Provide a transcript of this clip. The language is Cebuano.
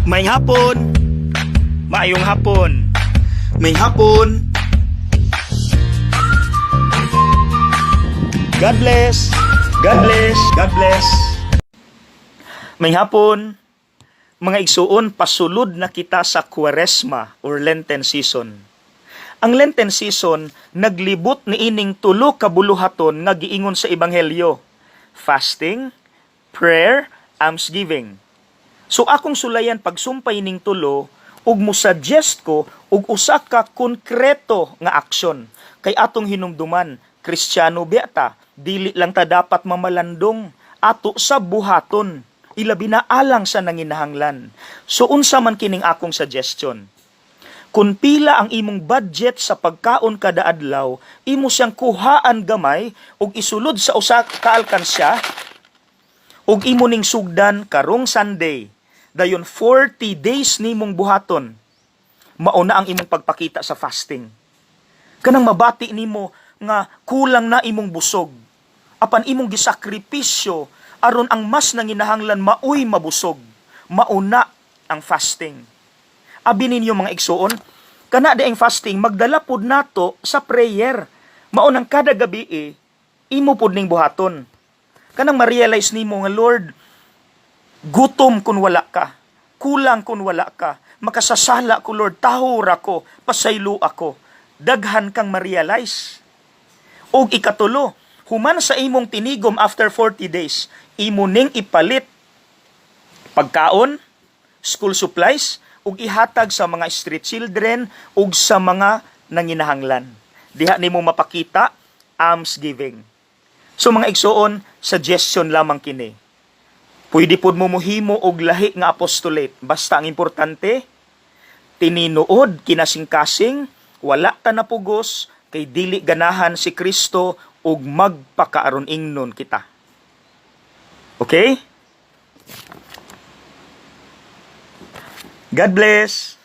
Maayong hapon. Maayong hapon. Maayong hapon. God bless. God bless. God bless. Maayong hapon. Mga igsuon, pasulod na kita sa Kuwaresma or Lenten season. Ang Lenten season naglibot niining tulo ka buluhaton nga giingon sa Ebanghelyo: fasting, prayer, almsgiving. So akong sulayan pagsumpay ning tulo ug mo-suggest ko og usa ka konkreto nga aksyon kay atong hinumduman, Kristiyano biya ta, dili lang ta dapat mamalandong, ato sa buhaton, ilabi na alang sa nanginahanglan. So unsa man kining akong suggestion? Kung pila ang imong budget sa pagkaon kada adlaw, imo siyang kuhaan gamay ug isulod sa usa ka alkansya ug imo ning sugdan karong Sunday. Dayon 40 days nimong buhaton. Mauna ang imong pagpakita sa fasting. Kanang mabati nimo nga kulang na imong busog. Apan imong gisakripisyo aron ang mas nanginahanglan maoy mabusog. Mauna ang fasting. Abi ninyo, mga igsuon, kana di ang fasting magdala pod nato sa prayer. Mao nang kada gabi eh, imo pod ning buhaton. Kanang ma-realize nimo nga, "Lord, gutom kun wala ka. Kulang kun wala ka. Makasasala ko, Lord, tahura ko, pasaylo ako." Daghan kang ma-realize. Og ikatulo, human sa imong tinigom after 40 days, imo ning ipalit pagkaon, school supplies, ug ihatag sa mga street children ug sa mga nanginahanglan. Diha nimo mapakita almsgiving. So mga igsuon, suggestion lamang kini. Pwede pod mo mohimo og lahi nga apostolate. Basta ang importante, tininuod, kinasingkasing, wala ta napugos, kay dili ganahan si Kristo ug magpakaaron ingnon kita. Okay? God bless!